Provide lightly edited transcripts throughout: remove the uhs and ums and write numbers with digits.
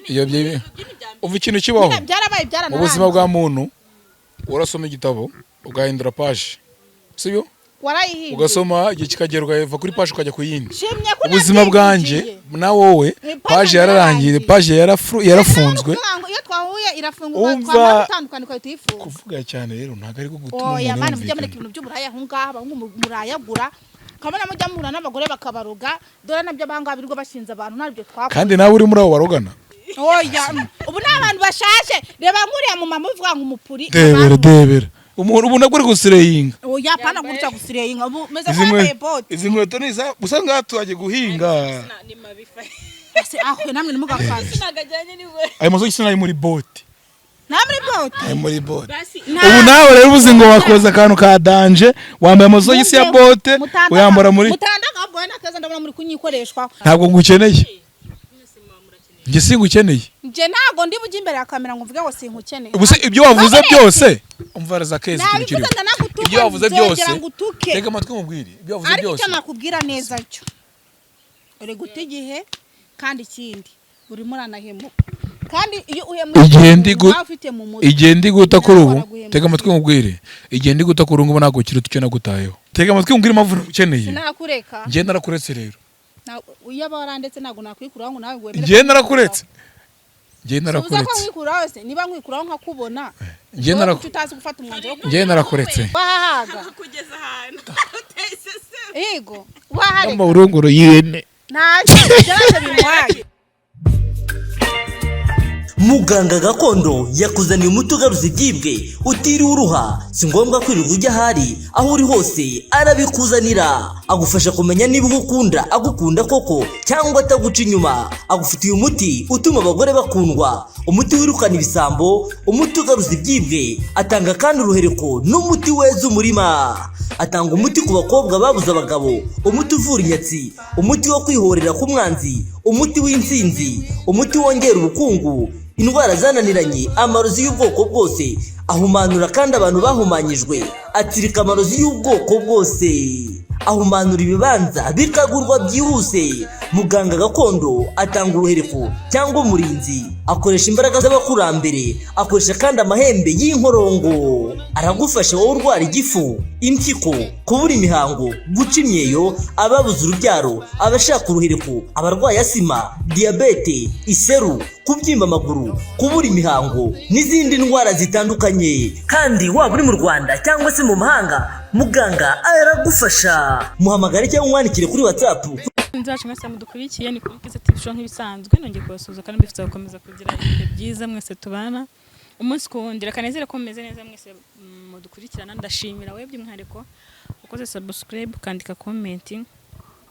Iyo umva ikintu kibaho Nyine byarabaye, mu byaranarangiye. buzima bwa muntu. Urasoma igitabo ugahindura page, sibyo? Warayihinduye. Ugasoma, igihe kikagera ukava kuri page ukajya ku yindi. Shimye ko Ubuzima bwanjye nabyinjiye. na wowe, Ni page page yararangiye. yararangiye. Page yarafunzwe. Ni ukuvuga ngo iyo twahuye irafunguka, Umva. twamara gutandukana ukahita uyifunga. Kuvuga cyane rero ntabwo ari gutuma Oya umuntu mani, mujya mureka yumvikana. ibintu by'uburaya aho ngaho. Abahungu murayagura, ukabona mujya muhura n'abagore bakabaroga. Dore nabyo abangaha birirwa bashinze abantu, ntabyo twakoze. Kandi nawe uri muri abo barogana. Oya, ubu ni abantu bashaje. Reba nk'uriya mu mama uvuga ngo umupuri. Debera, debera umuntu ubu nabwo uri gusireyinga. Oya, pana gutya gusireyinga, ubu meze Izi nk'ambaye bote. Izi nkweto ni iza gusa ngaha tuhagiye guhinga. Ni mabifa. Ese aho namwe ntimugakaze. Ntabwo ajyanye n'iwe. Ayo masogisi ni ayo muri bote. Nta muri bote. Ayo muri bote. Basi. Ubu nawe rero ubuze ngo wakoze akantu ka danger, wambaye amasogisi ya bote, uyambara muri Mutandaga ahubwo wowe n'akeza, ndabona muri kunyikoreshwaho. Ntabwo ngukeneye, njye singukeneye. Njye ntabwo ndi bujye imbere ya kamera ngo mvuge ngo sinkukeneye. Ubu se ibyo wavuze Baburetse. byose, umva raza keza, ikintu Nabivuze, kiriho ndanagutuka, ibyo wavuze nzongera byose ngutuke. Tega amatwi nkubwire ibyo wavuze Ariko byose. icyo nakubwira neza cyo, uri guta igihe, kandi ikindi urimo uranahemuka. Kandi iyo uhemuka Igihe ndi nawe ufite mu mutwe Igihe ndi guta kuri ubu, Nawe tega amatwi nkubwire, igihe ndi guta kuri ubu ngubu ntabwo kiruta icyo nagutayeho. Tega amatwi nkubwire impamvu ukeneye. Sinakureka. Njye narakuretse rero. Iyo aba warandetse ntabwo nakwikuraho ngo nawe wemere. Njye narakuretse, njye Ubuza ko narakuretse. nkwikuraho se? Niba nkwikuraho nkakubona, Njye wowe naraku kuki utazi gufata umwanzuro wo Njye narakuretse. Wahahaga. Kugeza ahantu utese se. Yego, wahareka. Amahurunguru y'ihene. Ntacyo byose bimuhaye. Muganga gakondo yakuzaniye umuti ugaruza ibyibwe utiriwe uruha. Si ngombwa kwirirwa ujya ahari, aho uri hose arabikuzanira. Agufasha kumenya niba uwo ukunda agukunda koko cyangwa ataguca inyuma. Agufitiye umuti utuma abagore bakundwa, umuti wirukana ibisambo, umuti ugaruza ibyibwe. Atanga kandi uruhereko n'umuti weza umurima. Atanga umuti ku bakobwa babuze abagabo, umuti uvura inyatsi, umuti wo kwihorera k'umwanzi, umuti w'intsinzi, umuti wongera ubukungu, indwara zananiranye, amarozi y'ubwoko bwose. Ahumanura kandi abantu bahumanyijwe, atsirika amarozi y'ubwoko bwose, ahumanura ibibanza bikagurwa byihuse. Muganga gakondo atanga uruhereko cyangwa umurinzi, akoresha imbaraga z'abakurambere, akoresha kandi amahembe y'inkorongo. Aragufasha wowe urwara igifu, impyiko, kubura imihango, guca imyeyo, ababuze urubyaro, abashaka uruhereko, abarwaye asima, diyabete, iseru, kubyimba amaguru, kubura imihango n'izindi ndwara zitandukanye. Kandi waba uri mu Rwanda cyangwa se mu mahanga, muganga aragufasha. Muhamagare cyangwa umwandikire kuri WhatsApp. Zacu mwese mudukurikiye, ni kuri Kiza TV Show nk'ibisanzwe. Nongeye kubasuhuza kandi mbifitiye gukomeza kugira ibihe byiza mwese tubana umunsi ku wundi. Reka nizere ko mumeze neza mwese mudukurikirana. Ndashimira wowe by'umwihariko ukoze subscribe, ukandika comment,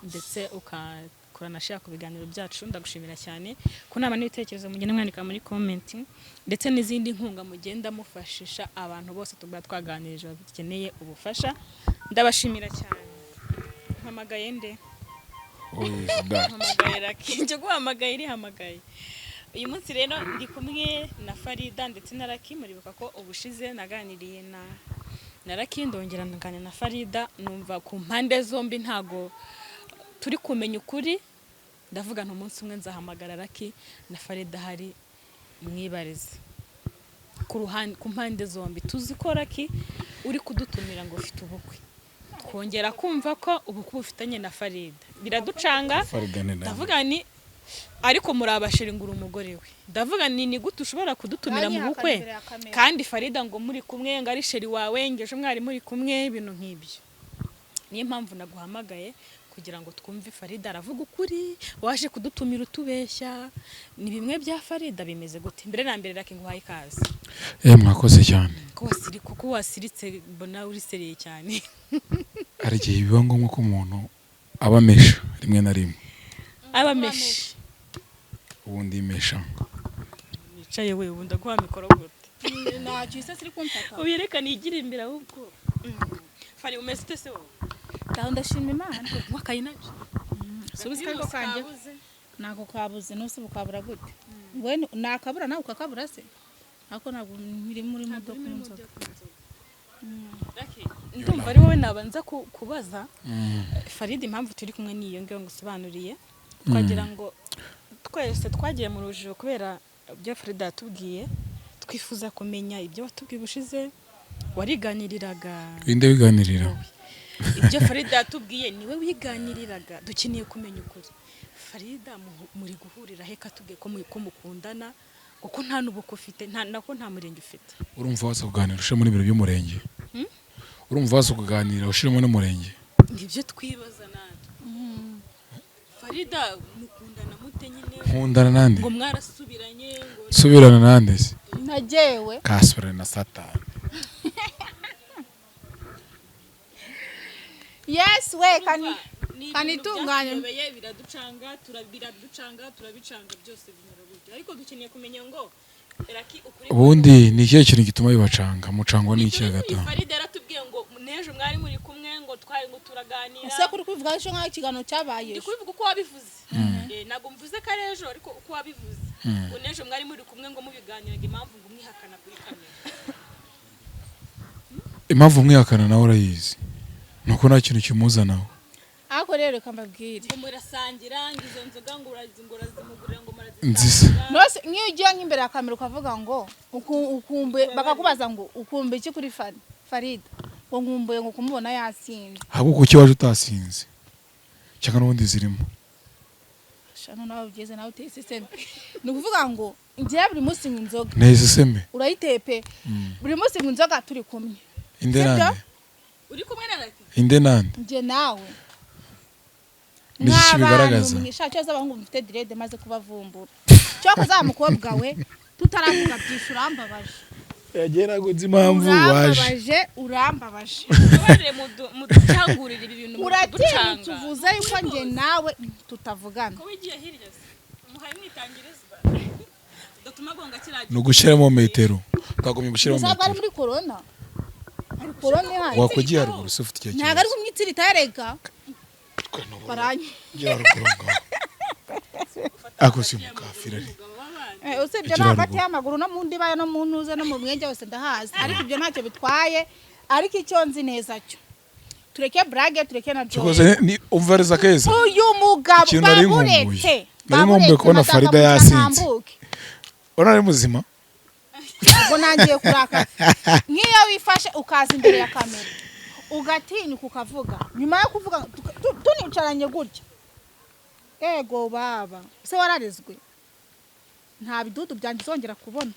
ndetse ukakora na share ku biganiro byacu. Ndagushimira cyane ku nama n'ibitekerezo mugenda mwandika muri comment, ndetse n'izindi nkunga mugenda mufashisha abantu bose tuba twaganirije bakeneye ubufasha. Ndabashimira cyane. Mpamagaye nde? Who is that? Mpamagaye Lucky. Njye guhamagaye irihamagaye. Uyu munsi rero ndi kumwe na Farida ndetse na Lucky. Muribuka ko ubushize naganiriye na Lucky, ndongera nganira na Farida, numva ku mpande zombi ntago turi kumenya ukuri. Ndavuga nti umunsi umwe nzahamagara Lucky na Farida hari mwibarize ku ruhande, ku mpande zombi. Tuzi ko Lucky uri kudutumira ngo ufite ubukwe, twongera kumva ko ubukwe bufitanye na Farida, biraducanga. Farida ni nani? Ndavuga ni ariko muri abasheri ngo uri umugore we. Ndavuga ni gute ushobora kudutumira mu Nanyihakana bukwe imbere ya kamera. kandi Farida ngo muri kumwe, ngo ari chéri wawe, ngo ejo mwari muri kumwe, ibintu nk'ibyo. Niyo mpamvu naguhamagaye kugira ngo twumve Farida aravuga ukuri, waje kudutumira utubeshya, ni bimwe bya Farida, bimeze gute? Mbere na mbere, reka nguhaye ikaze. Mwakoze cyane. Ko kuko wasiritse, mbona uri sérieux cyane. Hari igihe biba ngombwa ko umuntu aba amesha rimwe na rimwe. Aba meshi. Ubundi mesha. Nicaye we, ubu ndaguha mikoro gute? Ntacyo ise siri kumfata. Uyerekane, igire imbere ahubwo. Fari, umeze ute se wowe? Ndaho, ndashima Imana. Wakaye nabyo. Subiza ko kanjye nako kabuze, nuse bukabura gute? We nakabura nawe ukakabura se? Ariko ntabwo nkiri muri modoka inzoga. Ndumva ari wowe nabanza kubaza Farida impamvu turi kumwe n'iyo ngiyo ngusobanuriye, twagira ngo Twese twagiye mu rujijo kubera ibyo Farida yatubwiye. Twifuza kumenya ibyo watubwiye ubushize, wariganiriraga. Inde wiganirira? Ibyo Farida yatubwiye niwe wiganiriraga. Dukeneye kumenya ukuri. Farida, muri guhurira he? Katubwiye ko mukundana, kuko nta n'ubukwe ufite, nta nako nta murenge ufite. Urumva waza kuganira ushiramo n'ibiro by'umurenge? Urumva waza kuganira ushiramo n'umurenge? Nibyo twibaza natwe. Farida, mukundana mute nyine? Nkundana nande? Ngo mwarasubiranye, ngo Subirana nande se? Nagewe. Kasubirana na Satani. Yes we kani. Ni ibintu Kanitunganye. byatuyobeye, biraducanga, turabiraducanga, turabicanga, byose bimera gutyo, ariko dukeneye kumenya ngo Raki, ukuri. Ubundi ni ikihe kintu gituma bibacanga? Mucangwa n'iki hagati aho? Farida yaratubwiye ngo n'ejo mwari muri kumwe, ngo twari, ngo turaganira. Ese kuri kubivuga ejo nk'aho ikiganiro cyabaye Ndi ejo? kubivuga uko wabivuze. Ntabwo mvuze ko ari ejo, ariko uko wabivuze, ngo n'ejo mwari muri kumwe, ngo mubiganiraga, impamvu ngo umwihakana kuri kamera. Impamvu mwihakana nawe urayizi, ni uko nta kintu kimuzanaho. Ariko rero reka mbabwire. Ngo murasangira, ngo izo nzoga ngo urazimugurira, ngo Nziza. murazisangira. Nose nk'iyo ugiye nk'imbere ya kamera ukavuga ngo ukumbuye, bakakubaza ngo ukumbuye iki kuri Farida, ngo nkumbuye ngo kumubona yasinze. Ahubwo kuki waje utasinze, cyangwa n'ubundi zirimo? Shano, nawe ugeze nawe uteye iseseme. Ni ukuvuga ngo njyewe buri munsi nywa inzoga. Neza iseme. Urayiteye pe. Buri munsi nywa inzoga turi kumwe. Inde Sibyo? nande? Uri kumwe na Raki? Inde nande? Njye nawe. Ni iki kibigaragaza? Mwishakira z'abahungu mufite dread, maze kubavumbura. Cyo za mukobwa we, tutaravuga byinshi, urambabaje. Yagiye, ntabwo nzi impamvu waje. Urambabaje, urambabaje. Mubabarire, muducangurire ibi bintu, Uratinyutse muducanga. uvuze yuko njye nawe tutavugana. Ko wigiye hirya se, muhaye mwitangirizwa, udatuma gonga kiriya. Ni ugushyiramo metero, twagomye gushyiramo Ntabwo ari metero. muri corona, hari corona ihari. Wakwigiye haruguru se, ufite ikihe Ntabwo ari kibazo? kumwitsirita, yarega baranye. Gira haruguru ngaho, ako si mukafira ari. Usibye Igira no hagati haruguru. y'amaguru no mu ndiba no mu ntuze no mu mwenge hose ndahazi, ariko ibyo ntacyo bitwaye. Ariko icyo nzi neza cyo, tureke burage, tureke na joy. Kikoze ni umvariza keza. Uyu mugabo Ikintu nari nkumbuye. baburetse. Nari nkumbuye kubona Farida yasinze. Urabona ari muzima. Ubwo nangiye kurakara. Nk'iyo wifashe ukaza imbere ya kamera, ugatinyuka ukavuga, nyuma yo kuvuga tunicaranye gutya, ego baba se wararezwe, nta bidudu byanjye uzongera kubona,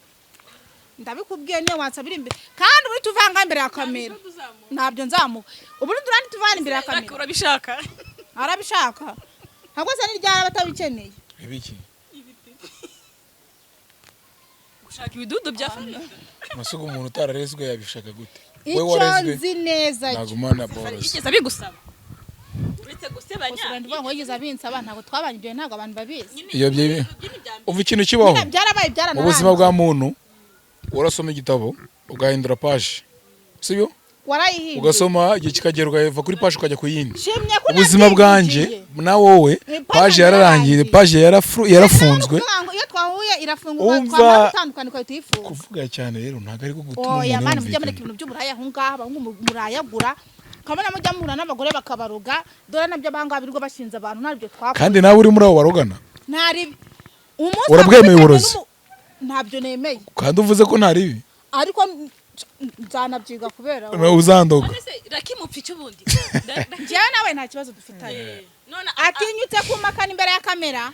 ndabikubwiye. Niyo wansabira imbere kandi uhita uvanga imbere ya kamera, ntabyo nzamuka. Ubu turandi tuvana imbere ya Raki, kamera. Urabishaka? Arabishaka, ntabwo se n'iryara batabikeneye. Ibiki? Gushaka ibidudu bya Farida. Amasugo, umuntu utararezwe yabishaka gute? We Icyo warezwe nzi neza cyo, nagumana borozi. Yigeze abigusaba, uretse gusebanya? Gusa ndavuga ngo yigeze abinsaba, ntabwo twabanye, ibyo ntabwo abantu babizi. Nyine Iyo ibyo ni ibya mbere. Umva ikintu kibaho Nyine byarabaye, mu byaranarangiye. buzima bwa muntu: urasoma igitabo ugahindura paje, sibyo? Warayihinduye. Ugasoma, igihe kikagera ukava kuri paje ukajya ku yindi. Shimye ko Ubuzima bwanjye nabyivugiye. na wowe, Ni paje paje yararangiye. yararangiye. Paje yarafunzwe. Ni ukuvuga ngo iyo twahuye irafunguka, Umva. twamara gutandukana ukahita uyifunga. Kuvuga cyane rero ntabwo ari gutuma Oya umuntu mani, mujya mureka yumvikana. ibintu by'uburaya aho ngaho. Abahungu murayagura, kabona mujya muhura n'abagore bakabaroga. Dore nabyo abangaha birirwa bashinze abantu, ntabyo twakora. Kandi nawe uri muri abo barogana. Ntaribi umunsi Urabwemeye wakubitanye uburozi? Ntabyo nemeye. Kandi uvuze ko ntari bibi. Ariko nzanabyiga kubera wowe. Uzandoga. None se Raki, mupfa iki ubundi? Njyewe nawe nta kibazo dufitanye. None Atinyutse kumakana imbere ya kamera,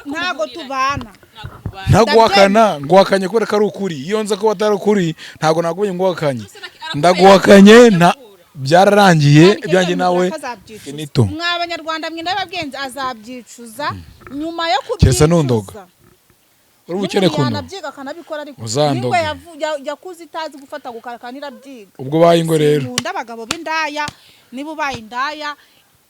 ntago tubana. Ntabwo mubana. Ntaguhakana, nguhakanye kubera ko ari ukuri. Iyo nza ko atari ukuri, ntabwo naguye nguhakanye. Ndaguhakanye, nta byararangiye ibyanjye nawe, finito. Mwa abanyarwanda mwe, ndababwenze, azabyicuza nyuma yo Keretse nundoga. kubyicuza. Uri ukeneye kundoga. Yanabyiga akanabikora, ariko Uzandoge. ningwe yakuze itazi gufata gukarakana, irabyiga. Ubwo baye ingwe rero. Nkunda abagabo b'indaya. Niba ubaye indaya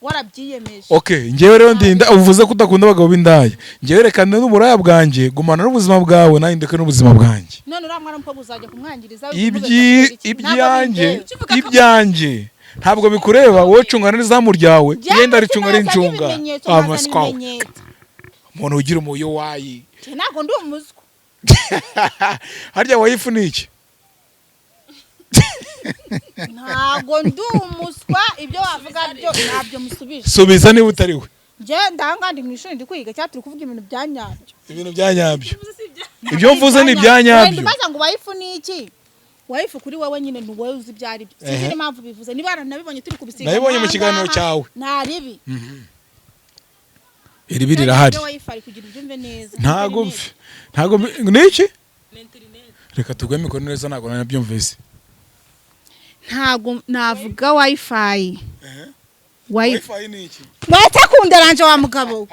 warabyiyemeje. Okay, njyewe rero ndinda uvuze ko udakunda abagabo b'indaya. Njyewe reka n'uburaya bwanjye, gumana n'ubuzima bwawe, nanjye ndeke n'ubuzima bwanjye. None uriya mwana w'umukobwa uzajya kumwangiriza? Ibyanjye, ibyanjye ntabwo bikureba. Wowe cungana n'izamu ryawe, yenda ricunga rincunga amaswa. Umuntu ugira umuyo wayi. Ntabwo ndi umuswa. Harya wayifu ni iki? Ntabwo ndi umuswa, ibyo wavuga byo ntabyo musubije. Subiza niba utari we. Njye ndanga ndi mu ishuri ndi kwiga, cyangwa turi kuvuga ibintu bya nyabyo? Ibintu bya nyabyo, ibyo mvuze ni ibya nyabyo. Wenda ubaza ngo wife ni iki? Wife kuri wowe nyine ni wowe uzi ibyo ari byo, sinzi n'impamvu bivuze, niba nabibonye turi kubisiga Nabibonye mu ahangaha, kiganiro cyawe. Nta ribi. Iri biri rirahari. Ibyo wife ari kugira ubyumve neza. Ntago ni iki? Reka tuguhe mikoro neza, ntabwo nabyumvise. Ntago navuga wifi, wifi. Wifi ni iki? Mwete kunderanje wa mugabo we.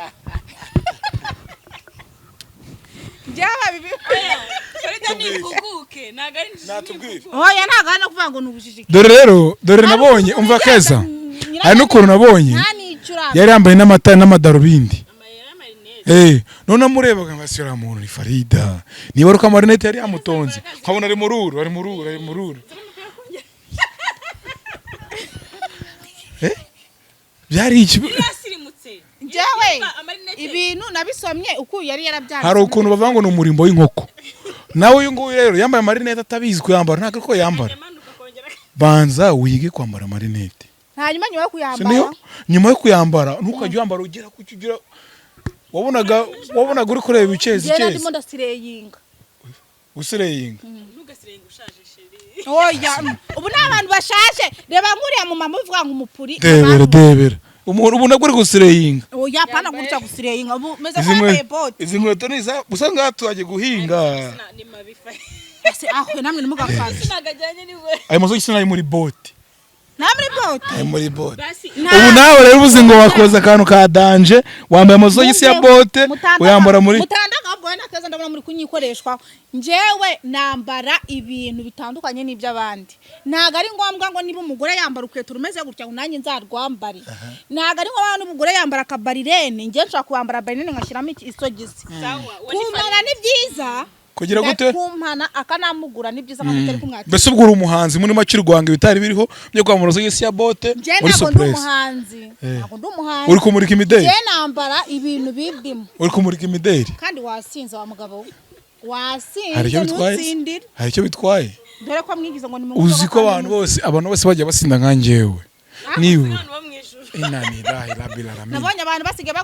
Byaba bibi. Farida nikuguke, ntabwo ari Natubwire. Oya, ntago hano kuvuga ngo ni ubujiji. Dore rero, dore nabonye, umva Keza, hari n'ukuntu nabonye nta n'icyo uraba. Yari yambaye n'amata n'amadarubindi. Amayera, amarinete. None amurebaga ngo ashyira muntu ni Farida, niba ari uko amarinete yari yamutonze, nkabona ari mururu, ari mururu, ari mururu. Byari iki? Yasirimutse. Njyewe Amarinete. ibintu nabisomye uko yari yarabyanditse. Hari ukuntu bavuga ngo ni umurimbo w'inkoko, nawe uyu nguyu rero yambaye amarinete atabizi kuyambara, ntabwo ariko yambara. Yamanuka akongera. Banza wige kwambara amarinete. Hanyuma nyuma yo Si kuyambara, niyo nyuma yo kuyambara ntukajye uyambara ugera ku cyo ugira, wabonaga uri kureba ibicezi. njyewe Icezi. ndimo ndasireyinga. Usireyinga. Ntugasirenga, ushaje chérie. Oya, ubu ni abantu bashaje, reba nk'uriya mu mama uvuga ngo umupuri. Debera, debera umuntu ubu nabwo uri gusireyinga. Oya, pana gutya gusireyinga, ubu meze Izi nk'ambaye bote. Izi nkweto ni iza usa ngaha tuhagiye guhinga. Ni mabi. Ese aho namwe nimugakaze. Ntabwo ajyanye niwe. Ayo masogisi ni ayo muri bote. Nta muri bote. Ayo muri bote. Basi. Ubu nawe rero ubuze ngo wakoze akantu ka danger, wambaye amasogisi ya bote, uyambara muri Mutandanga ahubwo wowe nakeza, ndabona muri kunyikoreshwa. Njyewe nambara ibintu bitandukanye n'iby'abandi. Ntabwo ari ngombwa ngo niba umugore yambara urukweto rumeze gutya ngo nanjye nzarwambare. Ntabwo ari ngombwa niba umugore yambara akabarirene, njye nshobora kuwambara barirene ngashyiramo isogisi. Sawa, uwo ni Kumpana ni byiza. Kugira gute? Kumpana akanamugura ni byiza, nka mutari kumwakira. Mbese ubwo uri umuhanzi muri make, uri guhanga ibitari biriho byo kwambara amasogisi ya bote Njye muri ntabwo ndi supuresi. umuhanzi. Ntabwo ndi umuhanzi. Uri kumurika imideli. Njye nambara ibintu bindimo. Uri kumurika imideli. Kandi wasinze wa mugabo we, Hari icyo wasinze. bitwaye? Ntutsindire. Hari icyo bitwaye? Dore ko mwigize ngo ni mu Uzi ko abantu bose bajya basinda nka njyewe niba Abantu bo mu ijuru. Inna lillahi rabbil alamin. Nabonye abantu basigaye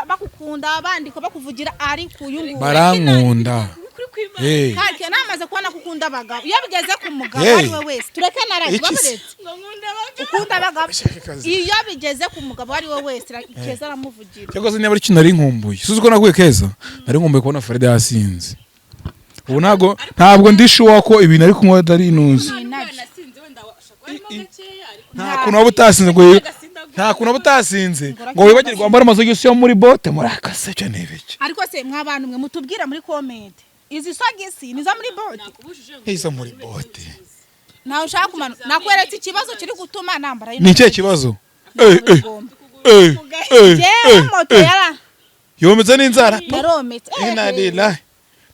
bagukunda, bandika bakuvugira, ariko uyu nguyu Barankunda. Kuri kwimana. Kake namaze kubona ko ukunda abagabo. Iyo bigeze ku mugabo Hey. ari we wese, tureke naraki Iki se? baburetse. Ngo nkunda abagabo. Ukunda abagabo. Shakazi. Iyo bigeze ku mugabo ari we wese, Keza aramuvugira. Cyakoze niba ari ikintu nari nkumbuye, suzi ko naguye Keza, nari nkumbuye kubona Farida yasinze. Ubu ntabwo ndi sure ko ibintu ari kunywa atari inuzi. Ni nabyo. Nasinze, wenda washobora kuba harimo gakeya, ariko Nta kuntu waba utasinze ngo nta kuntu waba utasinze ngo wibagirwe wambare amasogisi yo muri bote murakase, cyo ni ibiki? Ariko se mwa bantu mwe, mutubwire muri comment, izi sogisi nizo muri bote? Nakubujije ngo Izo muri bote. Nawe ushaka kumanuka, nakweretse ikibazo kiri gutuma nambara. Ni ikihe kibazo? Eh, eh, eh, eh, Jewe eh, moto eh. yara Yometse n'inzara. Yarometse. Inna lillahi,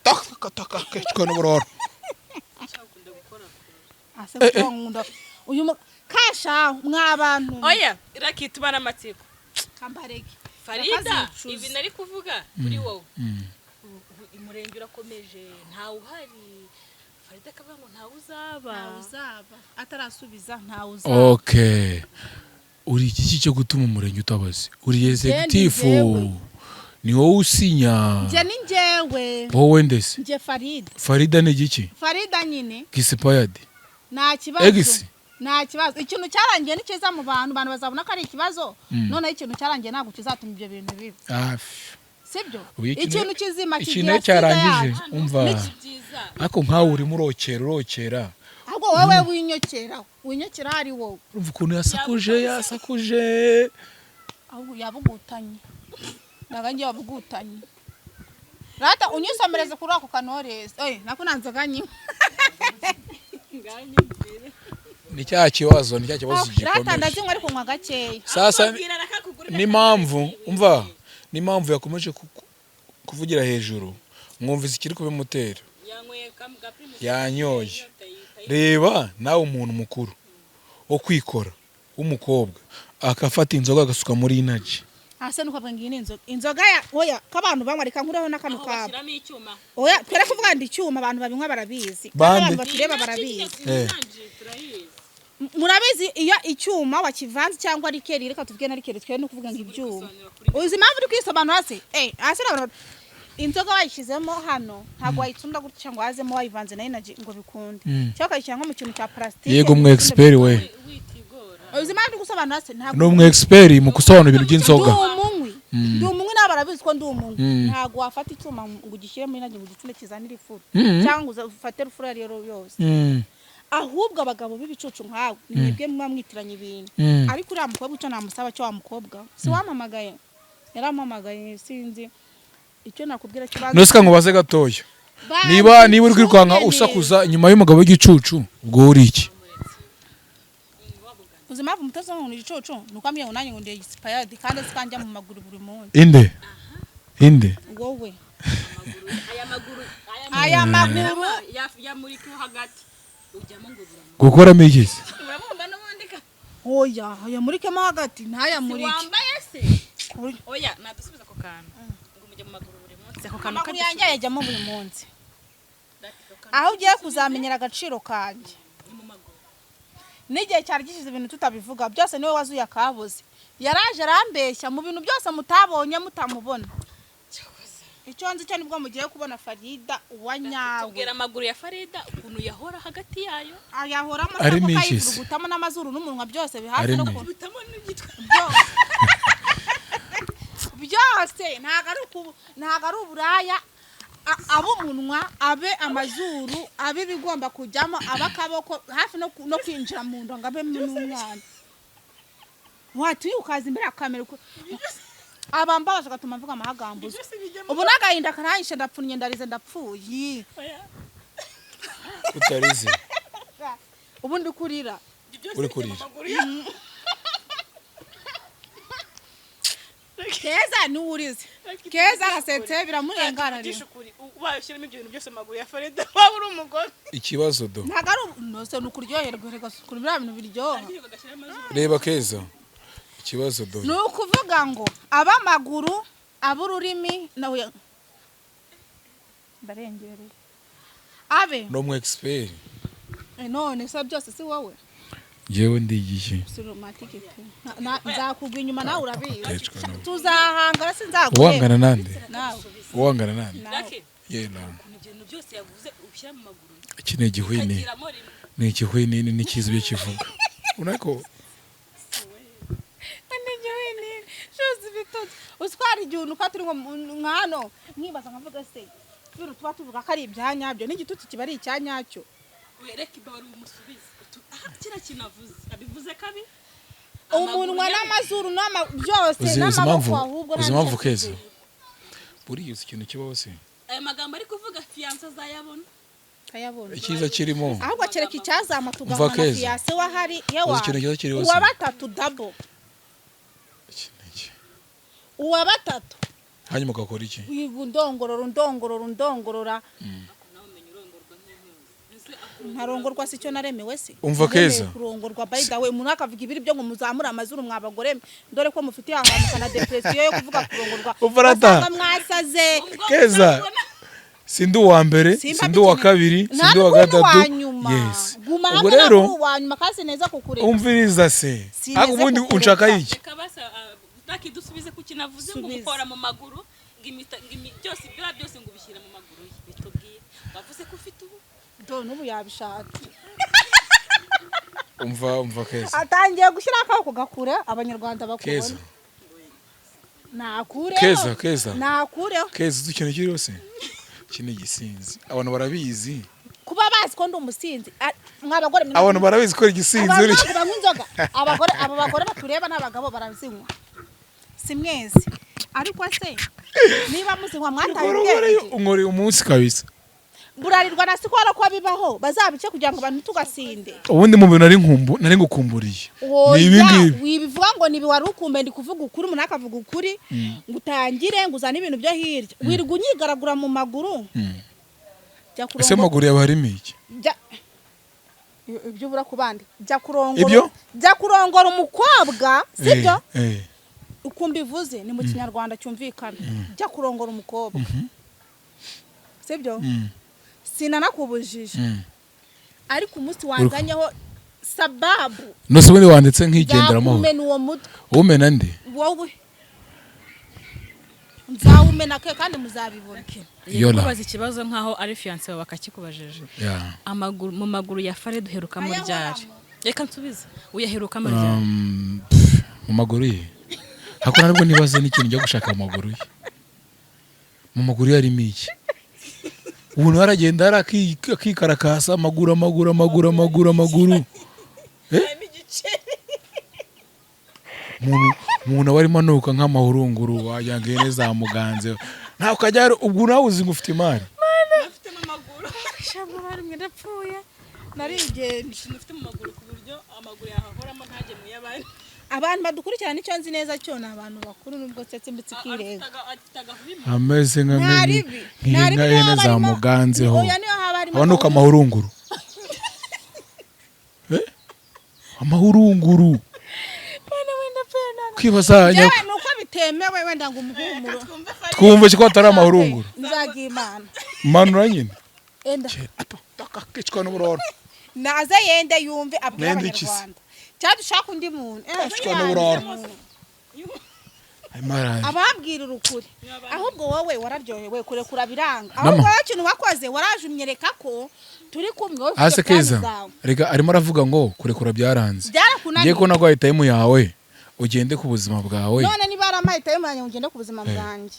taka taka kecwa n'uburoro. Ase kunkunda uyu kasha mwa bantu. Oya, rakituma n'amatsiko. Kambarege. Farida. Bakazicuza. Ibi nari kuvuga kuri wowe. Ubu umurenge urakomeje, ntawe uhari. Farida akavuga ngo ntawe uzaba. Ntawe uzaba atarasubiza, ntawe uzaba. Okay, uri iki cyo gutuma umurenge utabaze? Uri executive? Njyewe. Ni wowe usinya? Njye ni njyewe. Wowe ndese? Njye Farida. Farida ni igiki? Farida nyine. Gisipayadi. Nta kibazo. Egisi. Nta kibazo, ikintu cyarangiye ni cyiza mu bantu, abantu bazabona ko ari ikibazo. Noneho ikintu cyarangiye ntabwo kizatuma ibyo bintu biba. Hafi. Sibyo? Ubu Ikintu kizima ikintu kigira iyo cyarangije sida yacu. Umva, Byiza. ariko nkawe urimo urokera, urokera. Ahubwo wowe winyokera, winyokera ari wowe. Urumva ukuntu yasakuje, yasakuje. Ahubwo yabugutanye, ntabwo ngiye wabugutanye. Rata unyisomereze kuri ako kanorezi, oye nako nta nzoga nywa. Ni cya kibazo, ni cya kibazo Rata gikomeje. ndazinywa ariko nywa gakeya. Sasa Bwira arakakugurira. n'impamvu, umva, n'impamvu yakomeje kuvugira hejuru, mwumvise ikiri kubimutera. Yanyweye ga Primus. Yanyoye. Reba nawe, umuntu mukuru wo kwikora w'umukobwa akafata inzoga agasuka muri inaji. Hasi nuko ngo iyi ni inzoga, inzoga ya oya ko abantu banywa, reka nkureho n'akano Aho kabo. bashyiramo icyuma. Oya, twere kuvuga ngo icyuma, abantu babinywa barabizi kandi Bande? abantu batureba barabizi. Eh. Inanji turayizi. Murabizi iyo icyuma wakivanze cyangwa liqueur, reka tuvuge na liqueur, twe no kuvuga ngo ibyuma. Uzi impamvu uri kwisobanura se? Hasi urabona inzoga wayishyizemo hano, ntabwo wayitunda gutya ngo hazemo wayivanze na energy ngo bikunde, cyangwa ukayishyira nko mu kintu cya plastique. Yego, umu expert we. Uzi impamvu uri gusobanura se? Ntabwo Ni umu expert mu gusobanura ibintu by'inzoga. Ndi umunywi, ndi umunywi, nawe barabizi ko ndi umunywi. Ntabwo wafata icyuma ngo ugishyire muri energy ngo ugitsunde kizanire ifuro, cyangwa ngo ufate rufuro iyo ari yo yose. Ahubwo abagabo b'ibicucu nkawe ni mwebwe muba mwitiranya ibintu. Ariko uriya mukobwa, icyo namusaba cyo, wa mukobwa si wampamagaye, yarampamagaye, sinzi icyo nakubwira cyo. None nkubaze gatoya, niba uri kwirukanka usakuza inyuma y'umugabo w'igicucu, ubwo uri iki? Uzi impamvu umutoza ngo ni igicucu? Ni uko ambwiye ngo nanjye ngo ndi expired, kandi azi ko njya mu maguru buri munsi. Inde inde? Wowe. Aya maguru. Aya maguru. Yamurika hagati ujyamo ngo buramu. Gukoramo iki se? Uramwumva n'ubundi ka Oya, ayamurikemo hagati ntayamurike. Wambaye se? Ku buryo- Oya, nadusubiza ako kantu ngo mujya mu maguru buri munsi, ako kantu. Amaguru yanjye ayajyamo buri munsi. Aho ugiye kuzamenyera agaciro kanjye Ni mu maguru. N'igihe cyari gishize ibintu tutabivuga byose, niwe wazuye akabuze, yaraje arambeshya mu bintu byose mutabonye mutamubona. Icyo nzi cyo nibwo mugiye kubona Farida uwa nyawe. Tubwira amaguru ya Farida ukuntu yahora hagati yayo. Ayahoramo Arimo se? iki se? Kayivurugutamo n'amazuru n'umunwa byose bihafi Arimo no iki? Bitamo n'igitwe. Byose byose, ntabwo ari uburaya. Abe umunwa, abe amazuru, abe ibigomba kujyamo, abe akaboko hafi no kwinjira mu nda ngo abe n'umwana watuye, ukaza imbere ya kamera abambabaje agatuma mvuga amahagambuzo. Ubu n'agahinda karanyishe, ndapfunnye, ndarize, ndapfuye. Utarize? Ubu ndi kurira. Uri kurira? Keza niwe urize, Keza arasetse biramurenga, ararira. Ubaye ushyiramo ibyo bintu byose mu maguru ya Farida, waba uri umugore. Ikibazo do. Ntabwo ari nose ni ukuryoherwa, reka ukuntu biriya bintu biryoha. Reba Keza, ikibazo do. Ni ukuvuga ngo ab'amaguru, ab'ururimi nawe ndarengereye abe. Ni umu expert. None se byose si wowe? Njyewe ndigiye. Si romantique pe. Nzakugwa inyuma nawe urabizi. Atecwa nawe. Tuzahangana, sinzagureba. Uwangana nande? Nawe. Uwangana nande? Nawe. Lucky, Ye na. ukuntu ibintu byose yavuze ushyira mu maguru. Iki ni igihwini. Ukagiramo rimwe. Ni igihwinini n'ikizi ibyo kivuga, ubona ko Shozi ibitotsi, utwara igihe unuka turi nko nka hano, nkibaza nkavuga se ibintu tuba tuvuga ko ari ibyanyabyo, n'igitutsi kiba ari icyanyacyo. Wereke imbabare umusubize. Aha, kiriya kintu avuze abivuze kabi. Umunwa n'amazuru byose Uzi n'amaboko impamvu ahubwo uzi nta impamvu n'icyo Keza tuzi. buriya uzi ikintu kibaho se? Aya magambo ari kuvuga, fiancé azayabona. Kayabona. Icyiza kirimo Ahubwo kereka icyazama Umva tugahana Keza. fiancé wahari yewa. Uzi ikintu cyiza kiriho se? Uwa batatu dabo. Iki ni iki? Uwa batatu. Hanyuma ugakora iki? Wiga undongorora, undongorora, undongorora. Nawe umenya urongorwa nk'intuzi. Ntarongorwa si cyo naremewe se? Umva Naremewe Keza. kurongorwa. By the way, umuntu akavuga ibiri byo ngo muzamure amazuru mwabagore mwe. Dore ko mufitiye ahantu na depression yo kuvuga kurongorwa. Umva rata. Basanga mwasaze. Keza, sindi uwa mbere, Simba sindi uwa bikeneye. kabiri, Nta sindi uwa n'ubwo uri gatatu. uwa nyuma. Yes. Guma Ubwo hamwe, rero ntabwo uri uwa nyuma kandi neza kukureka. Umviriza se. Sineze Ariko ubundi kukureka. unshaka iki? Reka basa nakidusubize ku kintu avuze ngo Subiza. umukora mu maguru, ngo imita ngo byose biriya byose ngo ubishyira mu maguru ye, bitubwiye wavuze ko ufite ubu. Do n'ubu yabishatse. Umva, umva Keza. Atangiye gushyira akaboko gakure abanyarwanda Keza. bakubona. Nakureho. Keza, Keza. Nakureho. Keza, uzi ikintu kiri hose? Iki ni igisinzi, abantu barabizi. Kuba bazi ko ndi umusinzi, mwa bagore mwe. Abantu barabizi ko ari igisinzi. Abantu Uri ntabwo banywa inzoga. Abagore, abo bagore batureba n'abagabo barazinywa, si mwese. Ariko se niba muzinywa mwataye ubwenge? Unkoreye umunsi kabisa. Burarirwa na sikoro ko bibaho, bazabice kugira ngo abantu tugasinde. Ubundi mu bintu nari nkumbu nari ngukumburiye ni ibi Oya, ngibi. Wibivuga ngo nibi wari ukumbe, ndi kuvuga ukuri, umuntu akavuga ukuri ngo utangire ngo uzane ibintu byo hirya, wirirwa unyigaragura mu maguru. Jya Ese kurongora. amaguru yawe harimo iki? Jya ibyo ubura ku bandi, jya kurongora. Ibyo? Jya kurongora umukobwa, sibyo? Eh, eh. Ukumva ivuze ni mu Kinyarwanda cyumvikana, jya kurongora umukobwa, sibyo? Sinanakubujije. Ariko umunsi wanzanyeho Sababu. Nose ubundi wanditse nkigendera amahoro. Nzakumena uwo mutwe. Umena nde? Wowe nzawumena ke, kandi muzabibona. Yola. Kubaza ikibazo nkaho ari fiancé wawe bakakikubajije. Yeah. Amaguru, mu maguru ya Farid uherukamo Ayahoramo. ryari? Reka nsubize, uyaherukamo ryari? Pff, mu maguru ye hakuna nubwo nibaza n'ikintu njya gushaka mu maguru ye. Mu maguru ye harimo iki? Umuntu aragenda hari akikarakasa amaguru, amaguru, amaguru, amaguru, amaguru. Eh? Umuntu aba arimo anuka nk'amahurunguru, wagira ngo ihene zamuganze. Ntawe ukajya ubwo nawe uzi ngo ufite imari. Ufite mu maguru? Shabwo bari mwe, ndapfuye, narigenje. Ikintu ufite mu maguru ku buryo amaguru yahahoramo ntajye mu y'abandi? Abantu badukurikirana, icyo nzi neza cyo ni abantu bakuru, nubwo nsetse mbitse ikirega. Afite agahubi. Ameze Nta ribi, nta ribi, nk'ihene niyo haba harimo- zamuganzeho. Oya, niyo haba harimo Abanuka amahurunguru. Eh? Amahurunguru. Bana wenda ndapfuye nana. Kwibaza. Njyewe ni uko bitemewe wenda ngo umuhumuro. Twumve ko atari amahurunguru. Nzagira Imana. Manura nyine. Enda. Akicwa n'uburoro. Naze yende yumve abwire Nende iki se? abanyarwanda, cyangwa dushaka undi muntu. Akicwa n'uburoro. Arimo Ababwira ukuri. Ahubwo wowe wararyohewe, kurekura biranga. Mama. Ahubwo wowe ikintu wakoze, waraje umyereka ko turi kumwe, wowe ufite Hasi plan keza. zawe. Reka, arimo aravuga ngo kurekura byaranze. Byarakunaniye. Ngiye ko naguhaye time yawe, ugende ku buzima bwawe. None niba ari amahitamo yanjye ngo ugende ku buzima bwanjye,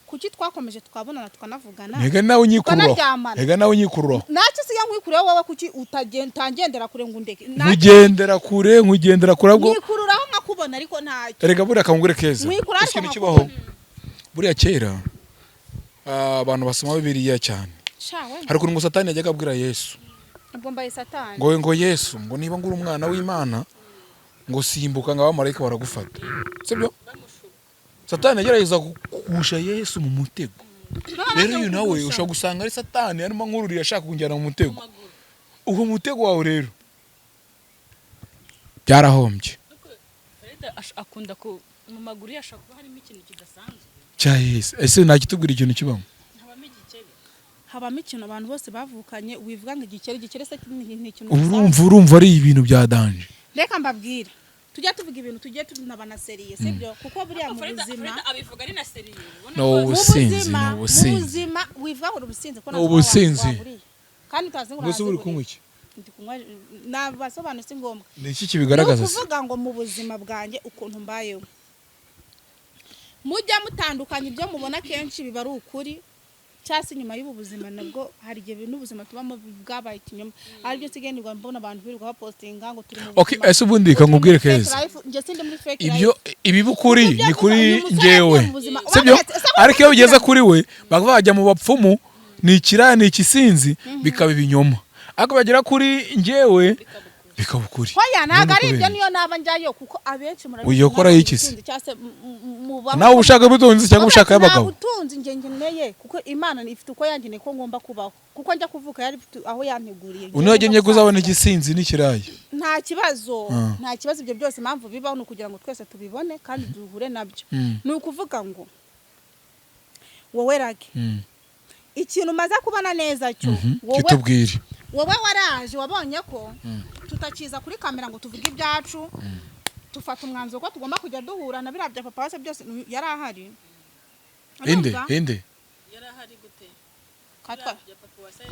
kuki twakomeje tukabonana, tukanavugana, Ntega nawe unyikururaho. tukanaryamana? Ntega nawe unyikururaho. Ntacyo usigaye nkwikureho wowe, kuki utangendera kure ngo undeke? Nkugendera kure, nkugendera kure ahubwo. Nyikururaho nkakubona, ariko ntacyo. Erega buriya kangure keza. Mwikura ariko Ikintu kibaho buriya kera, abantu basoma Bibiliya cyane, Sha we. hari ukuntu ngo Satani yajyaga abwira Yesu. Ubwo mbaye Satani. Ngo Yesu, ngo niba nguri umwana w'Imana, ngo simbuka, ngo abamarayika baragufata, sibyo? Satani yagerageza kugusha Yesu mu mutego. Rero uyu nawe ushobora gusanga ari Satani arimo nkururiye, ashaka kunjyana mu mutego. Uwo mutego wawe rero byarahombye. Farida akunda ku mu maguru ye ashobora kuba harimo ikintu kidasanzwe. Cya Yesu, ese ntakitubwira ikintu kibamo? Habamo igikeri. Habamo ikintu abantu bose bavukanye. Wivuga ngo igikeri, igikeri se ni ikintu Ubu gisanzwe? urumva ari ibintu bya danger. Reka mbabwire, tujya tuvuga ibintu, tujye tunaba na sérieux, sibyo? Kuko buriya mu Farida buzima Farida abivuga ari na sérieux, ubona No, ko- mu ubusinzi, buzima, ni mu ubusinzi. buzima wivuga ngo ni ubusinzi ko Ni natwe ubusinzi. waburiye kandi utazi ngo Mbese uri uraziguriye. kunywa iki? Ndi kunywa, nabasobanura, si ngombwa. Ni iki kibigaragaza Ni se? ukuvuga ngo mu buzima bwanjye ukuntu mbayeho, mujya mutandukanya ibyo mubona kenshi biba ari ukuri, cyangwa se nyuma y'ubu buzima nabwo hari igihe n'ubuzima tubamo bwabaye ikinyoma, aribyo nsigaye nirwa mbona abantu birirwa bapostinga ngo turi mu Okay, buzima, ese ubundi ngo turi nkubwire muri fake keza. life. Njye sindi muri fake Ibyo life. ibiba ukuri Ibyo ni kuri uyu musore njyewe, yagiye mu buzima. sibyo? Ese ko Ariko iyo bigeze kuri we, bakaba bajya mu bapfumu, ni ikiraya, ni ikisinzi, bikaba ibinyoma, ariko bagera kuri njyewe bikaba ukuri. Hoya, ntabwo ari Ubundi ibyo. kubera Niyo naba njyayo, kuko abenshi murabizi Ugiye gukora mwaba iki se? ubutunzi cyangwa se mubaho. Nawe ushaka ubutunzi cyangwa ushaka Nta y'abagabo? butunzi njye nkeneye, kuko Imana ifite uko yangeneye ko ngomba kubaho, kuko njya kuvuka yari ifite aho yanteguriye. Ubu niyo ko uzabona igisinzi n'ikirayi. Nta kibazo. Ah. Nta kibazo. Ibyo byose impamvu bibaho ni ukugira ngo twese tubibone kandi duhure nabyo. Ni ukuvuga ngo wowe rage, ikintu umaze kubona neza cyo wowe, Kitubwire. wowe waraje wabonye ko tutakiza kuri kamera ngo tuvuge ibyacu, tufata umwanzuro ko tugomba kujya duhura na biriya bya papa wase byose yari ahari. Inde? Urumva? Inde? Yari ahari gute? Katwa- Bya papa wase?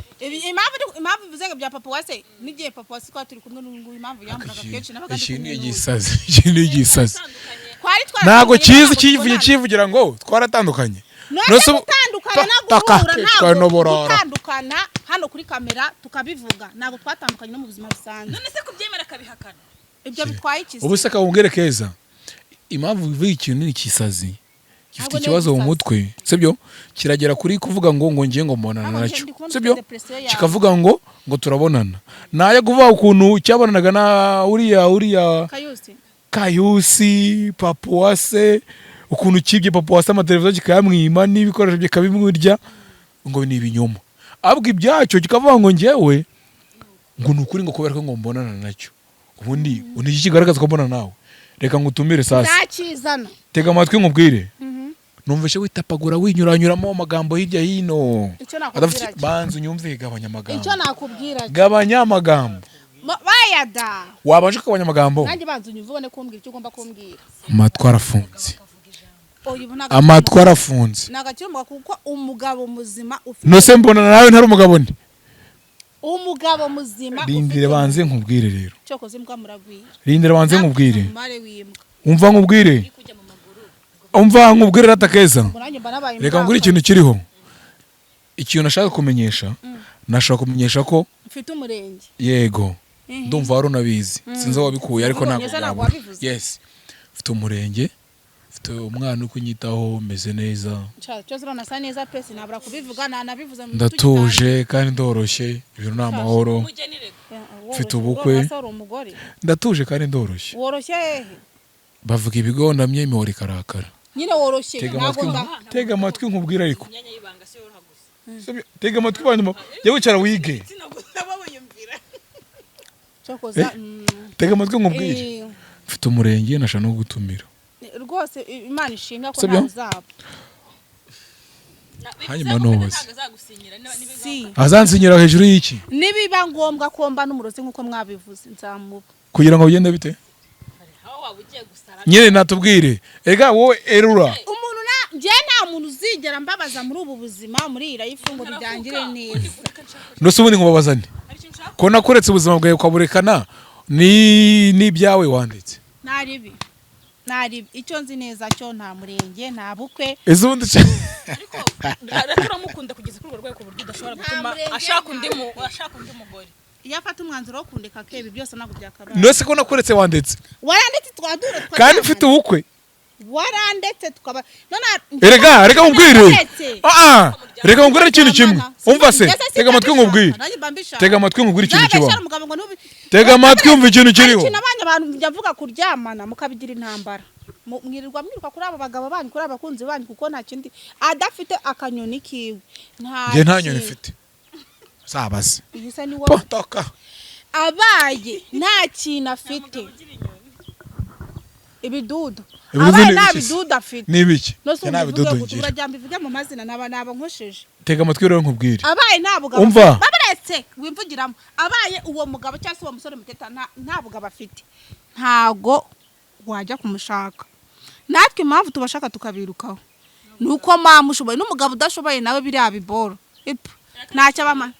Impamvu bivuze ngo bya papa wase, n'igihe papa wase twari turi kumwe n'ubu ngubu, impamvu yamburaga kenshi nabaga ndi Iki kumwe ni n'uyu. igisazi, iki ni igisazi. Twari Ntabwo twaratandukanye, kizi ntabwo kivuye tubonana. kivugira ngo twaratandukanye. None Nose gutandukana no taka, guhura, twari ntabwo n'uburara. gutandukana hano kuri kamera tukabivuga, ntabwo twatandukanye no mu buzima busanzwe. None se kubyemera akabihakana? Ibyo bitwaye iki se? Ubu se akabungere keza, impamvu bivuga ikintu ni ikisazi gifite Ntabwo ni ikibazo mu igisazi. mutwe, sibyo? Kiragera kuri kuvuga ngo ngiye ngo mbonana Ntabwo nacyo, ndi kubona sibyo? ufite depression yawe. Kikavuga ngo turabonana, nayo kuvuga ukuntu cyabonanaga na uriya Kayusi. Kayusi Papuwase, ukuntu kibye Papuwase amateleviziyo kikayamwima n'ibikoresho bikabimurya, ngo ni ibinyoma. Ahubwo ibyacyo kikavuga ngo njyewe ngo ni ukuri, ngo kubera ko ngo mbonana nacyo. Ubundi ni iki kigaragaza ko mbonana nawe? Reka ngutumire sasa. Ntakizana. Tega amatwi nkubwire. Numvise witapagura, winyuranyuramo amagambo hirya hino. Icyo nakubwira Adafite cyo. banza unyumve, gabanya amagambo. Icyo nakubwira cyo. Gabanya amagambo. Bayada. Wabanje ukagabanya amagambo. Nanjye banza unyumve ubone kumbwira icyo ugomba kumbwira. Amatwi arafunze. Oya, ubu ntabwo Amatwi arafunze. Ntabwo akiri umugabo, kuko umugabo muzima ufite Nose mbona nawe ntari umugabo nde? Umugabo muzima Rindire ufite banze nkubwire rero. Cyokoze imbwa muragwira. Rindire banze nkubwire. Umumare w'imbwa. Umva nkubwire. Umva nkubwire rata Keza. Ngo nanjye mba nabaye Reka imbwa. nkubwire ikintu kiriho. Ikintu nashaka kumenyesha, nashaka kumenyesha ko Mfite umurenge. Yego, ndumva wari unabizi, sinzi aho wabikuye, ariko Wabibonye ntabwo se, ntabwo byabura. wabivuze? Yes, mfite umurenge, mfite umwana uri kunyitaho, meze neza. Cyose uranasa neza pe, sinabura kubivuga, nanabivuze mu Ndatuje kandi ndoroshye, ibintu ni amahoro. Umugeni reka. Mfite ubukwe. Wari umugore. Ndatuje kandi ndoroshye. Woroshye hehe? Bavuga ibigondamye imihoro ikarakara. Nyine woroshye. Tega Ntabwo amatwi, nda tega amatwi nkubwire ariko. Imyanya y'ibanga si yoroha gusa. Sibyo? Tega amatwi hanyuma jya wicara wige. Sinagusa babuyumvira. Cyokoza Eh? Tega amatwi nkubwire. Mfite umurenge, nashaka no gutumira. Rwose Imana ishimwe ko Sibyo? ntawe uzaba. Hanyuma nubuze. Ntabwo azagusinyira niba Si. Azansinyira hejuru y'iki? Nibiba ngombwa ko mba n'umurozi nk'uko mwabivuze, nzamuba. Kugira ngo bigende bite? Aho waba ugiye gusara. Nyine natubwire ega wowe erura. Umuntu na njye, nta muntu uzigera mbabaza muri ubu buzima, muri iyi life, ngo birangire neza. Nose ubundi nkubabaza nte? Hari ikintu ushaka? Ko nakuretse ubuzima bwawe ukaburekana ni n'ibyawe wanditse. Nta ribi, nta ribi. Icyo nzi neza cyo, nta murenge, nta bukwe. Ese ubundi Ariko ariko uramukunda kugeza kuri urwo rwego ku buryo udashobora gutuma murenge, ashaka undi mu ashaka undi mugore? Iyo afata umwanzuro wo kundeka keba, byose ntabwo byakabaye. Nose ko nakuretse wanditse Warandetse twadura. kandi mfite ubukwe. Warandetse tukaba none. Erega reka nkubwire. Warandetse. Ah ah, reka nkubwire ikintu kimwe. Umva se, tega amatwi nkubwire. Nanjye mba mbishaka. Tega amatwi nkubwire ikintu Nzabeshyera kibaho. umugabo ngo Tega amatwi wumve ikintu kiriho. Hari ikintu abana abantu njya mvuga, kuryamana mukabigira intambara. Mwirirwa mwiruka kuri abo bagabo banyu, kuri abakunzi banyu, kuko nta kindi adafite akanyoni kiwe, nta Njye nta nyoni kintu. mfite, zabaze. Iyi se ni wowe. Toka. Abaye nta kintu afite, ibidudu. Ibidudu Abaye ni nta ibiki se? bidudu afite. Ni ibiki? Nose Njye nta ubivuge bidudu gute? ngira. Urajya mbivuge mu mazina, naba nkosheje. Tega amatwi rero nkubwire. Abaye nta bugabo Umva. afite, babaretse wimvugiramo, abaye uwo mugabo cyangwa se uwo musore muteta nta bugabo afite, ntago wajya kumushaka. Natwe impamvu tubashaka tukabirukaho ni uko mama ushoboye n'umugabo udashoboye nawe biriya biboro ipfa ntacyo abama.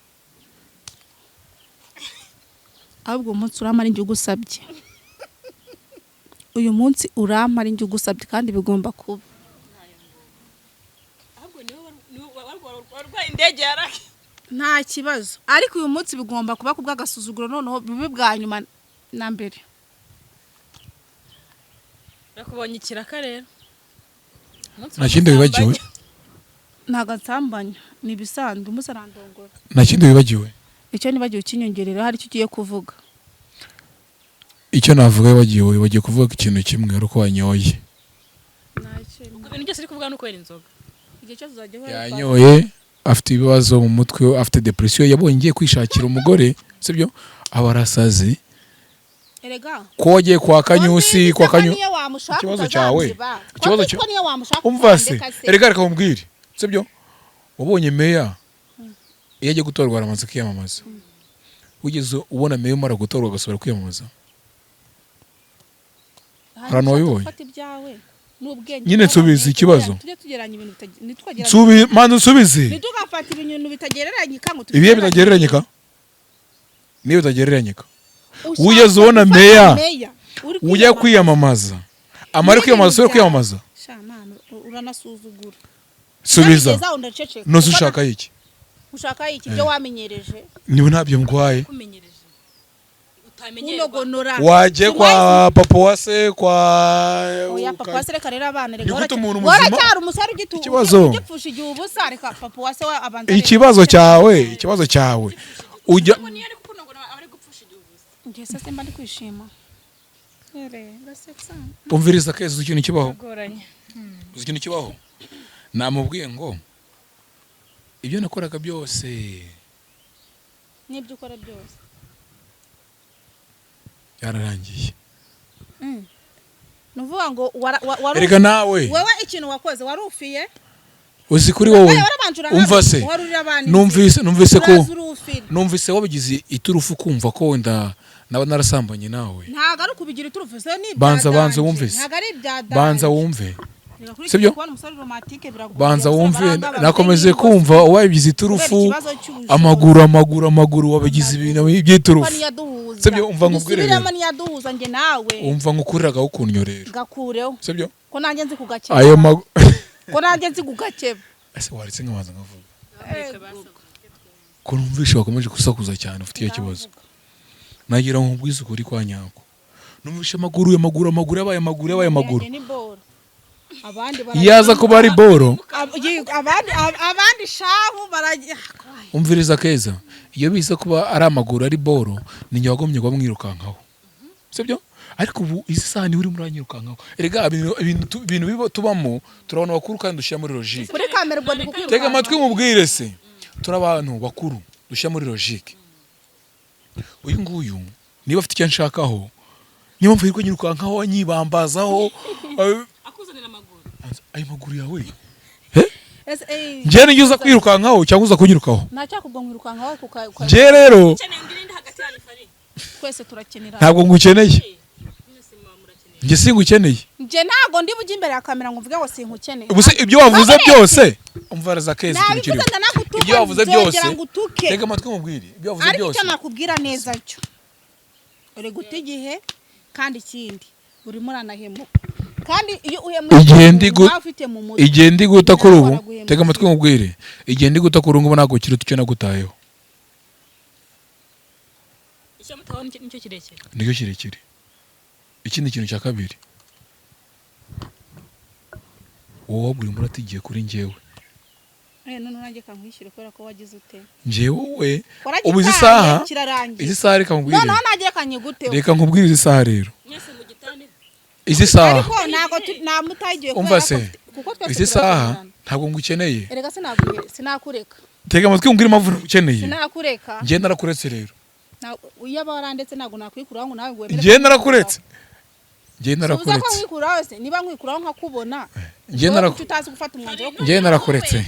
Ahubwo uyu munsi uramara njye ugusabye, uyu munsi uramara njye ugusabye, kandi bigomba kuba. Ahubwo niwe warwaye indege yarake. Nta kibazo, ariko uyu munsi bigomba kuba ku bw'agasuzuguro, noneho bibe bwa nyuma na mbere. Nakubonye ikiraka rero. Umunsi Nta kindi wibagiwe? Ntabwo ansambanya, ni ibisanzwe, umunsi arandongora. Nta kindi wibagiwe? Icyo nibagiwe ukinyongerera, hari icyo ugiye kuvuga. Icyo navuga wibagiwe, wibagiwe kuvuga ikintu kimwe, ari uko wanyoye. Ubwo ibintu byose uri kuvuga ni ukubera inzoga. Igihe cyose uzajya uhora. Yanyoye, afite ibibazo mu mutwe, afite depression, yabonye ngiye kwishakira umugore, sibyo? Aba arasaze. Erega Ko wagiye kwa Kanyusi, kwa Kanyu niyo wamushaka Ikibazo cyawe. utazanziba. Ikibazo Ko niyo wamushaka Umva se. utazandeka. Erega reka nkubwire, sibyo? Wabonye meya iyo agiye gutorwa aramanza kwiyamamaza? Wigeze ubona meya umara gutorwa agasubira kwiyamamaza? Hanyuma Ahantu wabibonye? ufate ibyawe n'ubwenge Nyine nsubiza ikibazo. Tujye tugereranya ibintu ntitwagereranye. Manza usubize. Ntitugafate ibintu bitagereranyika ngo Ibihe tubigereranye. bitagereranyika, niyo bitagereranyika. Ushaka Wigeze ubona gufata meya meya uri ujya kwiyamamaza, amara kwiyamamaza asubire kwiyamamaza? Sha mama, uranasuzugura. Subiza. Nabigeze aho ndaceceka. Nose Kuko ushaka iki? Ushaka iki? Ibyo wamenyereje. Niba ntabyo ndwaye. Kumenyereje utamenyerwa. Unogonora. Wajye kwa papa wase kwa Oya, papa wase reka rero abana reka. Ni gute umuntu muzima- Waracyari umusore ugitu Ikibazo. ugipfusha igihe ubusa, reka papa wase we abanza arebe. Ikibazo cyawe, ikibazo cyawe ujya Ubwo niyo ari kukunogora aba ari gupfusha igihe ubusa. Njye se simba ndi kwishima. Ere, ndasetsa. Umviriza keza, uzi ikintu kibaho? Agoranye. Uzi ikintu kibaho? Namubwiye ngo ibyo nakoraga byose N'ibyo ukora byose. byararangiye. Ni ukuvuga ngo wari Erega nawe wewe ikintu wakoze warufiye. Uzi kuri wowe. Nawe warabanje urahabwa, Umva se. uharurira abantu. Numvise ko Uraza urufira. Numvise wabigize iturufu kumva ko wenda naba narasambanye nawe. Ntabwo ari ukubigira iturufu, se ni ibya Banza, banza danger. wumve se. Ntabwo ari ibya danger. Banza wumve. Reka kuri iki Sibyo? kubona umusore romantique biragoye. Banza Abasore wumve. baranga, bafite Nakomeze n'ingo. kumva wabigize iturufu. Kubera ikibazo cy'ubushobozi. Amaguru, amaguru, amaguru, wabigize ibintu by'iturufu. Kuko niyaduhuza. Sibyo, umva nkubwire rero. Dusubiremo, niyaduhuza njye nawe. Umva nkukuriraga ukuntu rero. Gakureho. Sibyo? Ko nanjye nzi kugakeba. Ayo magu Ko nanjye nzi kugakeba. Ese waretse nkabanza nkavuga ko numvishe wakomeje gusakuza cyane, ufite iyo kibazo? Nagira ngo nkubwize ukuri kwa nyako. Numvishe amaguru, amaguru, amaguru yabaye amaguru, yabaye amaguru. Yanjye ni boro. Abandi Iyo aza kuba ari boro. Abandi shahu baragiye. Umviriza keza, iyo biza kuba ari amaguru, ari boro, ni njye wagombye kuba mwirukankaho, sibyo? Ariko ubu izi saha niwe urimo uranyirukankaho. Erega ibintu tubamo, turabona bakuru kandi dushyira muri logique. Kuri kamera ubwo ndi kukwirukanka. Tega amatwi mubwire se. Turi abantu bakuru, dushyira muri logique. Uyu nguyu niba afite icyo anshakaho, niyo mpamvu yirirwa nyirukankaho, anyibambazaho. Akuzanira amaguru. Ayo maguru yawe. Ese, Njyewe nijya uza kwirukankaho cyangwa uza kunyirukaho? Ntacyakubwo nkwirukankaho kuka Njyewe rero Ukeneye undi ninde hagati yanyu, Fari? Twese turakenera. Ntabwo ngukeneye. Mwese muba murakeneye. Njye singukeneye. Njye ntabwo ndi bujye imbere ya kamera ngo mvuge ngo sinkukeneye. Ubu se ibyo wavuze byose, umva raza keza, ikintu Nabivuze, kiriho ndanagutuka. Ibyo wavuze byose, Nzongera ngutuke. tega amatwi mubwire, ibyo wavuze Ariko byose icyo nakubwira neza cyo, uri guta igihe, kandi ikindi urimo uranahemuka, kandi iyo uhemuka Igihe ndi nawe ufite mu mutwe. Igihe ndi guta kuri ubu, Nawe tega amatwi mubwire, igihe ndi guta kuri ubu ngubu ntabwo kiruta icyo nagutayeho. Icyo mutaho nicyo kirekire. Nicyo kirekire. Ikindi kintu cya kabiri, wowe wabwira umurati igihe kuri njyewe. None nanjye kankwishyure kubera ko wagize ute? Njyewe wowe Waragitaye, ubu izi saha, kirarangiye. izi saha, reka nkubwire. Noneho nanjye kanyiguteho. Reka nkubwire, izi saha rero, Mwese mugitane. izi saha, Ariko ntabwo nta mutayigiye umva kubera se, ko kuko twese izi saha turakenera. ntabwo ngukeneye. Erega sinakureka. Tega amatwi nkubwire impamvu ngukeneye. Sinakureka. Njyewe narakuretse rero. Iyo aba warandetse ntabwo nakwikuraho ngo nawe ngo wemere. Njyewe narakuretse, njyewe Ubuza ko narakuretse. nkwikuraho se? Niba nkwikuraho nkakubona, Njyewe wowe kuki utazi gufata umwanzuro wo Njyewe narakuretse.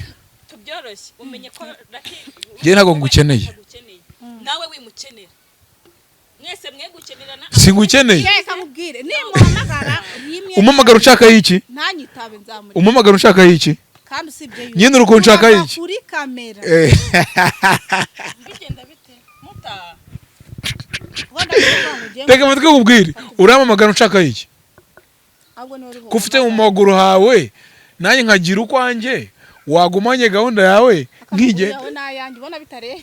Tubyoroshye, umenye ko Lucky Njyewe ntabwo ngukeneye. agukeneye. Nawe wimukenera, mwese mwe gukenerana. Singukeneye. Reka nkubwire, nimuhamagara rimwe Umamagara ushaka iki? ntanyitabe, nzamureka. Umamagara ushaka iki? Kandi usibye yuko Nyine uri kunshaka turava iki? kuri kamera. Bigenda bite mutaha? Kuko ndavuga ngo ugiye. Tega amatwi nkubwire, uramamagara ushaka iki? Ahubwo niwe uri Ko ufite mu maguru hawe, nanjye nkagira ukwanjye, wagumanye gahunda yawe nkigenda. Yawe n'ayanjye ubona bitareba.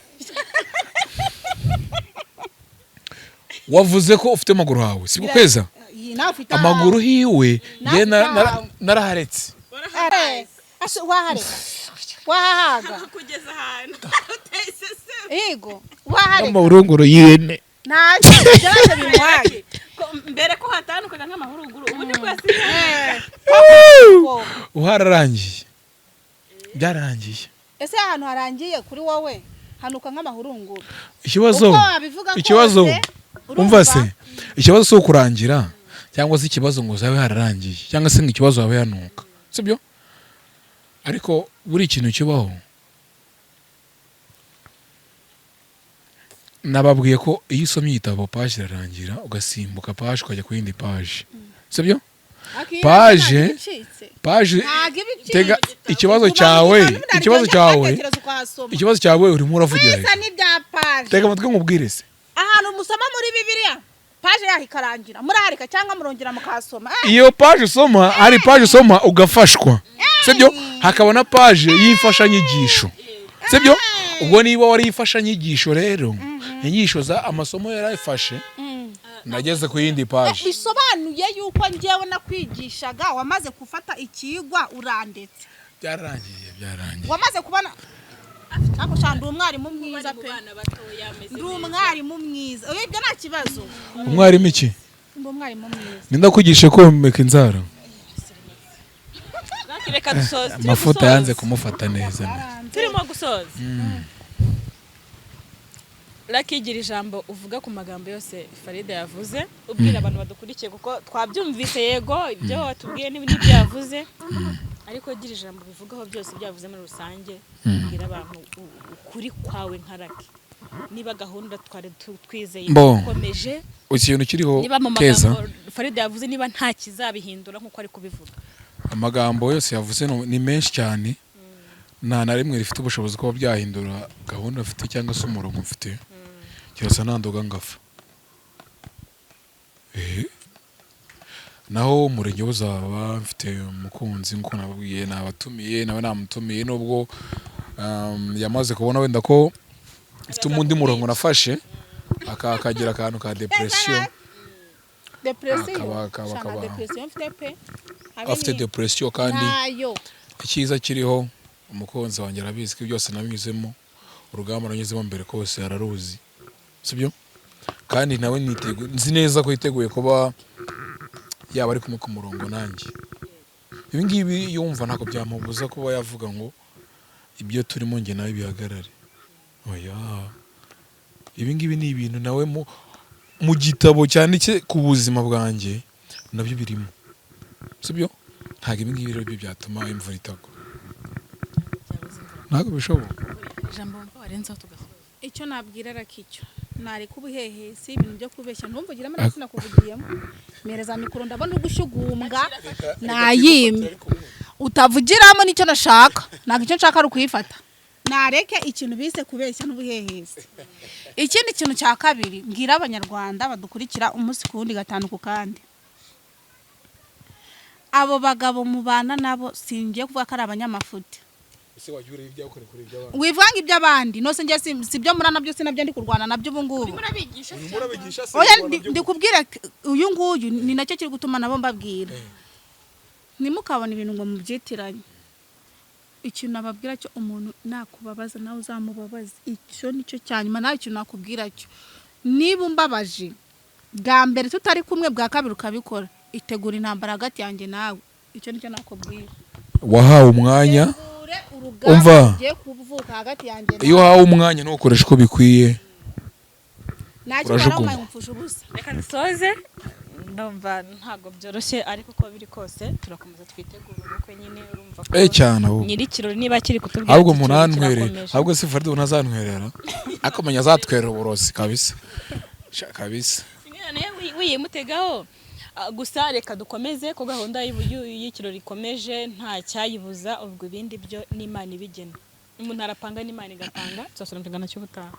Wavuze ko ufite amaguru hawe, siko kweza? Iyi nawe ufite. Amaguru hiwe njye Nawe naraharetse. Ahawe. Ase wahareka, wahahaga. Kugeza ahantu uteye iseseme. Yego, wahareka. Amahurunguru y'ihene. Ntacyo byose bimuhaye. Mbere ko hatandukaga nk'amahuruguru, ubu nibwo yasigaye. Ko. Uhararangiye, byararangiye. Ese ahantu harangiye kuri wowe hanuka nk'amahurunguru? Ikibazo Uko wabivuga kose, ikibazo urumva? Umva se, ikibazo si ukurangira cyangwa se ikibazo ngo zabe hararangiye cyangwa se ngo ikibazo habe hanuka, sibyo? Ariko buri kintu kibaho, nababwiye ko iyo usomye igitabo, paji irarangira ugasimbuka paji ukajya ku yindi paji, sibyo? Ariko iyo Paje- ntabwo ibicitse. Paji Ntabwo ibicitse. Tega ikibazo Uba mu cyawe, gitabo, ikibazo ndaryoshya, cyawe, ugatekereza ukahasoma. ikibazo cyawe urimo uravugira Bisa hejuru. n'ibya paje. Tega amatwi nkubwire se. Ahantu musoma muri Bibiliya, paje yaho ikarangira, muraharika cyangwa murongera mukahasoma. Iyo paje usoma, hari paje usoma ugafashwa, sibyo? Hakaba na paje y'imfashanyigisho, sibyo? Ubwo niba wari imfashanyigisho rero, inyigisho za amasomo yarayifashe, nageze ku yindi paje. Bisobanuye yuko njyewe nakwigishaga, wamaze gufata ikigwa, urandetse. Byararangiye, byararangiye. Wamaze kubona, ariko sha ndi umwarimu mwiza mu pe. Bana batoya ameze Ndi umwarimu mwiza. Oya, ibyo nta kibazo. Umwarimu iki? Ndi umwarimu mwiza. Ninda kwigisha komeka inzara? Lucky, reka dusoze. Turi Amafuta gusoza. yanze kumufata neza neza. Turimo gusoza. Lucky, gira ijambo uvuga ku magambo yose Farida yavuze, ubwira abantu badukurikiye, kuko twabyumvise, yego, ibyo watubwiye n'ibyo yavuze. Ariko gira ijambo bivugaho byose byavuze muri rusange, bwira abantu ukuri kwawe nka Lucky, niba gahunda twari twizeye Bo. ikomeje, Ikintu kiriho, niba mu Keza, magambo Farida yavuze, niba nta kizabihindura nk'uko ari kubivuga. Amagambo yose yavuze ni menshi cyane, nta na rimwe rifite ubushobozi kuba byahindura gahunda mfite cyangwa se umurongo mfite, kirasa nandoga ngafa. Naho umurenge wo uzaba mfite umukunzi nk'uko nababwiye, nabatumiye, nawe namutumiye, nubwo yamaze kubona wenda ko mfite undi murongo nafashe, akagira akantu ka depression. Depression? Akaba- Depression mfite pe. Habe Afite depression kandi ntayo. Icyiza kiriho, umukunzi wanjye arabizi ko byose nanyuzemo, urugamba nanyuzemo mbere kose araruzi, sibyo? Kandi nawe nzi neza ko yiteguye kuba yaba ari kumwe ku murongo nanjye. Ibi ngibi yumva ntabwo byamubuza kuba yavuga ngo ibyo turimo njye nawe bihagarare. Oya, ibi ngibi ni ibintu nawe mu gitabo cyanditse ku buzima bwanjye nabyo birimo, sibyo? Ntabwo ibi ngibi rero byo byatuma imvura itagwa, ntabwo bishoboka. Ijambo wumva warenzaho tugasoza. Icyo nabwira Lucky, nareka ubuhehesi, ibintu byo kubeshya. Ntumvugiremo, ndetse sinakuvugiyemo. Mpereza mikoro, ndabona ugushyugumbwa nayimye utavugiramo. Nicyo nashaka, ntabwo icyo nshaka ari ukuyifata. Nareke ikintu bise kubeshya n'ubuhehesi. Ikindi kintu cya kabiri mbwira Abanyarwanda badukurikira umunsi ku wundi, gatanu ku kandi, abo bagabo mubana nabo, singiye kuvuga ko ari abanyamafuti. Ese wajya ureba ibyawe ukarekura iby'abandi? Wivanga iby'abandi nose njye si byo murana byo, sinabyo ndi kurwana nabyo ubu ngubu. Murabigisha? Murabigisha se? Oya, ndi kubwira uyu nguyu, ni nacyo kiri gutuma nabo mbabwira, ntimukabone ibintu ngo mubyitiranye. Ikintu nababwira cyo, umuntu nakubabaza nawe uzamubabaze, icyo nicyo cya nyuma. Nawe ikintu nakubwira cyo, niba umbabaje bwa mbere tutari kumwe, bwa kabiri ukabikora, itegura intambara hagati yanjye nawe. Icyo nicyo nakubwira. Wahawe umwanya. Tegure urugamba Umva. rugiye kuvuka hagati yanjye Iyo nawe. uhawe umwanya ntuwukoreshe uko bikwiye, Ntacyo. urajugunywa. Warampaye umupfusha ubusa. Reka dusoze, ndumva ntabwo byoroshye, ariko uko biri kose turakomeza twitegura ubukwe nyine, urumva ko Eh, cyane ahubwo. Nyir'ikirori niba akiri kutubwira Ahubwo ati umuntu ikirori antwerere. kirakomeje. Ahubwo se Farida ntazantwerera? Akamenya azatwerera uburozi kabisa. Sha, kabisa. Nayo wiyimutegaho. Gusa reka dukomeze ko gahunda y'ikirori ikomeje, nta cyayibuza. Ubwo ibindi byo n'Imana ibigena, umuntu arapanga n'Imana igapanga. Tuzasura mu kiganiro cy'ubutaha.